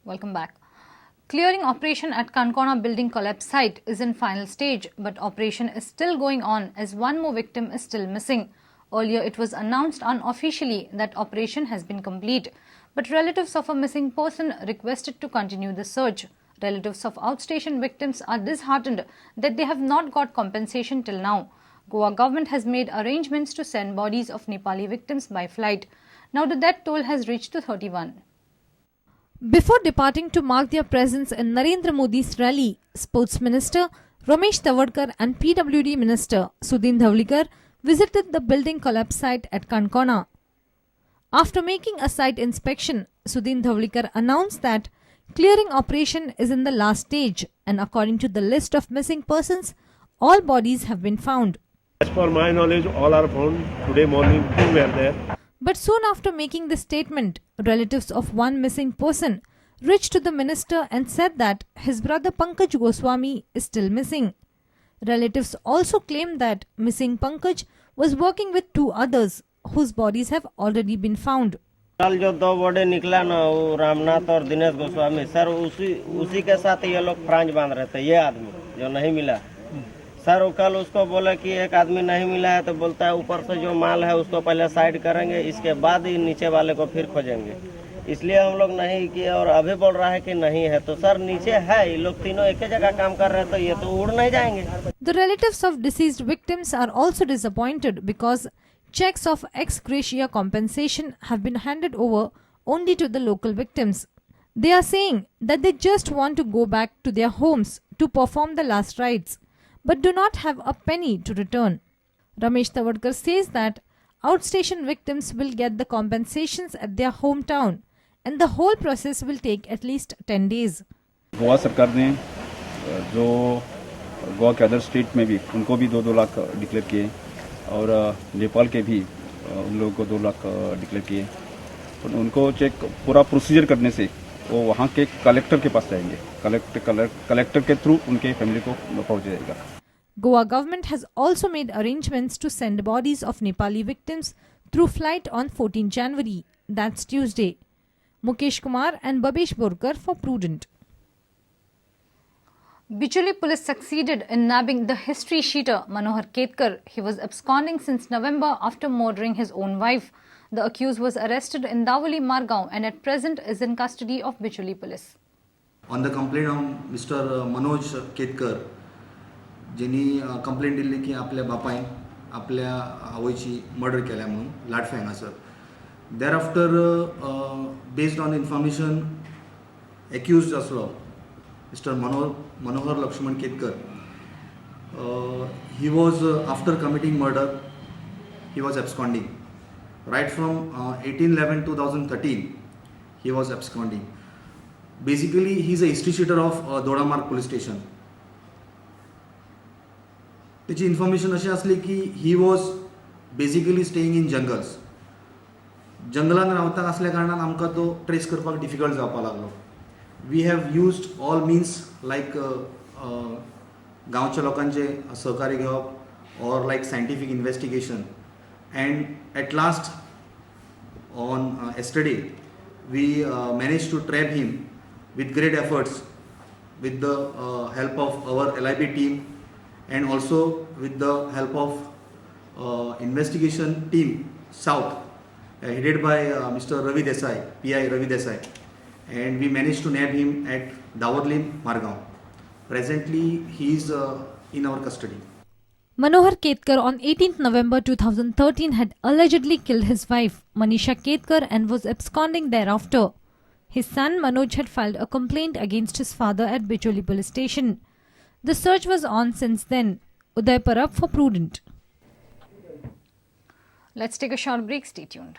Welcome back. Clearing operation at Canacona building collapse site is in final stage, but operation is still going on as one more victim is still missing. Earlier, it was announced unofficially that operation has been complete, but relatives of a missing person requested to continue the search. Relatives of outstation victims are disheartened that they have not got compensation till now. Goa government has made arrangements to send bodies of Nepali victims by flight. Now the death toll has reached to 31. Before departing to mark their presence in Narendra Modi's rally, Sports Minister Ramesh Tawadkar and PWD Minister Sudin Dhavalikar visited the building collapse site at Canacona. After making a site inspection, Sudin Dhavalikar announced that clearing operation is in the last stage and according to the list of missing persons, all bodies have been found. As per my knowledge, all are found. Today morning, two were there. But soon after making this statement, relatives of one missing person reached to the minister and said that his brother Pankaj Goswami is still missing. Relatives also claimed that missing Pankaj was working with two others whose bodies have already been found. कल जो दो body निकला ना, वो रामनाथ और Dinesh Goswami sir, उसी उसी K साथ ये लोग Franz बांध रहे थे। ये आदमी जो नहीं मिला सर, वो कल उसको बोले कि एक आदमी नहीं मिला है, तो बोलता है ऊपर से जो माल है उसको पहले साइड करेंगे, इसके बाद ही नीचे वाले को फिर खोजेंगे, इसलिए हम लोग नहीं किए। और अभी बोल रहा है कि नहीं है, तो सर नीचे है। ये लोग तीनों एक ही जगह काम कर रहे हैं, तो ये तो उड़ नहीं जाएंगे। The relatives of deceased victims are also disappointed because checks of ex gratia compensation have been handed over only to the local victims. They are saying that they just want to go back to their homes to perform the last rites, but do not have a penny to return. Ramesh Tawadkar says that outstation victims will get the compensations at their hometown and the whole process will take at least 10 days. Goa सरकार ने जो Goa K other state में भी उनको भी 2-2 lakh declare किए और Nepal K भी उन लोगों को 2 लाख डिक्लेयर किए। और उनको चेक पूरा प्रोसीजर करने से वो वहाँ के कलेक्टर के पास जाएंगे, कलेक्टर कलेक्टर के थ्रू उनके फैमिली को पहुँच जाएगा। Goa government has also made arrangements to send bodies of Nepali victims through flight on 14 January, that's Tuesday. Mukesh Kumar and Babesh Borkar for Prudent. Bicholim police succeeded in nabbing the history sheeter Manohar Ketkar. He was absconding since November after murdering his own wife. The accused was arrested in Davolim, Margao, and at present is in custody of Bicholim police. On the complaint of Mr. Manoj Ketkar, जेनी complaint दिल्ली की आपल्या बापायन आपल्या आवयची murder केल्या म्हणून लाडफें हांगासर. Thereafter, based on information, accused आसलो mister Manohar Laxman Ketkar, he was, after committing murder, he was absconding. Right from 18/11/2013 he was absconding. Basically, he is a history sheeter of Dodamarg police station. त्याची information अशी असली की he was basically staying in jungles. जंगलान रावता आसल्या कारणान आमकां तो trace करपाक डिफिकल्ट जावपाक लागलो. We have used all means, like गांवच्या लोकांचे सहकार्य घेवप or like scientific investigation, and at last, on yesterday, we managed to trap him with great efforts, with the help of our LIB team and also with the help of investigation team South, headed by Mr. Ravi Desai, PI Ravi Desai, and we managed to nab him at Davorlim, Margao. Presently, he is in our custody. Manohar Ketkar on 18th November 2013 had allegedly killed his wife Manisha Ketkar and was absconding thereafter. His son Manoj had filed a complaint against his father at Bicholim police station. The search was on since then. Uday Parab for Prudent. Let's take a short break. Stay tuned.